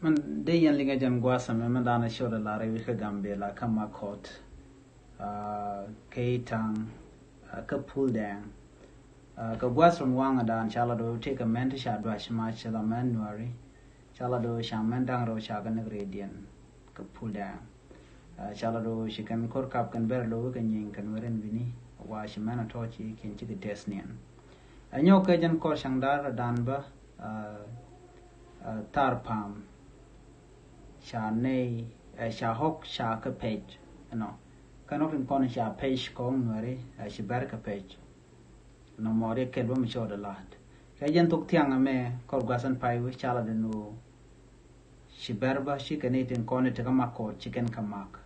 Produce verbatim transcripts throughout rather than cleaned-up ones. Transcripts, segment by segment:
Mɛn dee yɛn liŋɛ jɛn gua̱a̱th ɛmɛ mɛn da̱a̱n a ciötdɛ la rɛy wec kä Gambɛla kä Makɔt, kä Itaŋ, kä Puldɛŋ. Kɛ gua̱a̱th run waŋ da̱a̱n ca la do̱ tëë kɛ mɛn ti ca duac ma ci la mɛn Nuääri. Ca la do̱ ca mɛn da̱ŋ rɛw ca kɛ näk rɛydiɛn kɛ Puldɛŋ. Ca la do̱ ci kɛn ko̱r kap kɛn ber lo̱ wekɛ nyieny kɛn weren wi̱ni wa ci mɛn a tɔ̱ ci kiɛn cikɛ tɛth niɛn. Ɛ nyɔk kɛ jɛn kɔr cäŋ da̱r da̱a̱n bä, thar pa̱a̱m. Ca nɛy, ca ɣɔ̱k ca kɛ pec ɛnɔ. Kä nɔk tin kɔn ca pec kɔŋ Nuääri, ci bɛr kɛ pec. Nɔmɔ riɛk kɛl bä mi cɔɔdɛ la̱t kɛ jɛn thok thiaŋ ɛmɛ. Kɔr gua̱th ɛn pay wi̱c ca la dɛn ɣöö ci bɛr bä ci kɛ ni tin kɔn i̱ tekä Makɔt ci kɛn kɛ mak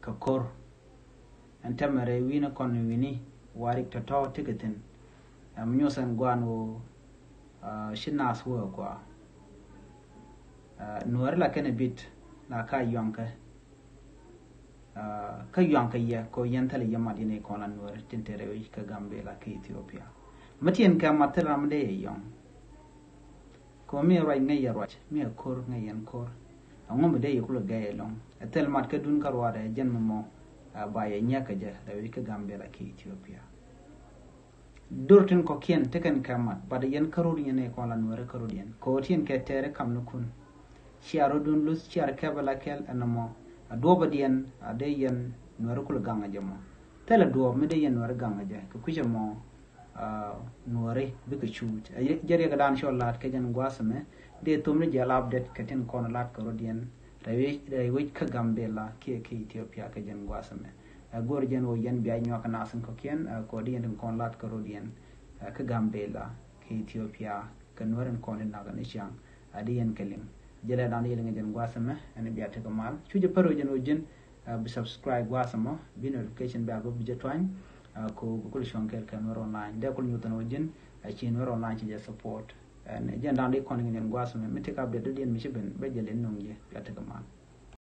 kɛ ko̱r. Ɛn tɛmɛ rɛy wi̱n kɔn wi̱ni warik tɔ̱tɔ̱ tekɛ thi̱n. Ɛm nyuɔth ɛn gua̱a̱n ɣöö ci nath wä ɛ gua̱a̱. Nuääri la kɛn ɛ bit la ka yuaŋkɛ. Kä yuaŋkɛ yɛ kɛ yɛn thilɛ yɛ mat yɛn i̱ kɔn la Nuääri tin te rɛy wec kä Gambɛla kä Ethiopia. Mi tin kɛ mat thilɛ ram dee yɛ yɔŋ. Kɛ mi ruac ŋäc yɛ ruac, mi ɛ ko̱r ŋäc yɛn ko̱r. Ɛŋu mi dee yɛ kulɛ gɛy ɛlɔ̱ŋ? Ɛ thil mat kä dun kä ruaadɛ jɛn mɔmɔ. Ba yɛ nyiakä jɛ rɛy wec kä Gambɛla kä Ethiopia. Dur tin kɔ̱kiɛn ti kɛn kɛ mat, bat yɛn kärut yɛn i̱ kɔn la Nuääri kärut yɛn. Kɛ ɣöö tin kɛ tɛɛri kamnikun. Ciar rɔ̱dun luth ciar kɛpɛ la kɛl ɛn ɛmɔ. A duɔpä diɛn a dee yɛn Nuääri kul gaŋ a jɛ mɔ. Thilɛ duɔp mi dee yɛn Nuääri gaŋ a jɛ kɛ kui̱cä mɔ. Nuääri bikɛ cuuc. Jɛ riɛk dan cɔl la̱t kɛ jɛn gua̱a̱th ɛmɛ. Dee thom ni jɛ lap det kɛ tin kɔn la̱t kärut yɛn. Rɛy wec kä Gambɛla kiɛ kä Ethiopia kɛ jɛn gua̱a̱th ɛmɛ. Ɛ go̱r jɛn ɣöö yɛn bia nyuak kɛ nath in kɔ̱kiɛn, ɛ kɛ ɣöö di yɛn tin kɔn lat kɛ rɔ̱diɛn, ɛ kä Gambɛla kɛ Ethiopia kɛ Nuääri in kɔn di nak ni ciaŋ. Ɛ di yɛn kɛ liŋ. Jɛ lɛ dan di yɛ liŋ jɛn gua̱a̱th ɛmɛ, ɛn bia tekɛ mal. Cu jɛ pär ɣöö jɛn ɣöö ji̱n, ɛ bi subscribe gua̱a̱th ɛmɔ, bi notification bell bä bi jɛ tuany, ɛ kɛ ɣöö bi kul cuɔ̱ŋ kɛɛl kɛ Nuääri online. Dee kul nyuth ɛn ɣöö ji̱n, ɛ ci Nuääri online ci jɛ support. Ɛn jɛn dan di kɔn liŋ jɛn gua̱a̱th ɛmɛ, mi tekɛ update dɔ̱diɛn mi ci ben, bä jɛ lɛ no̱ŋ jɛ, bia tekɛ mal.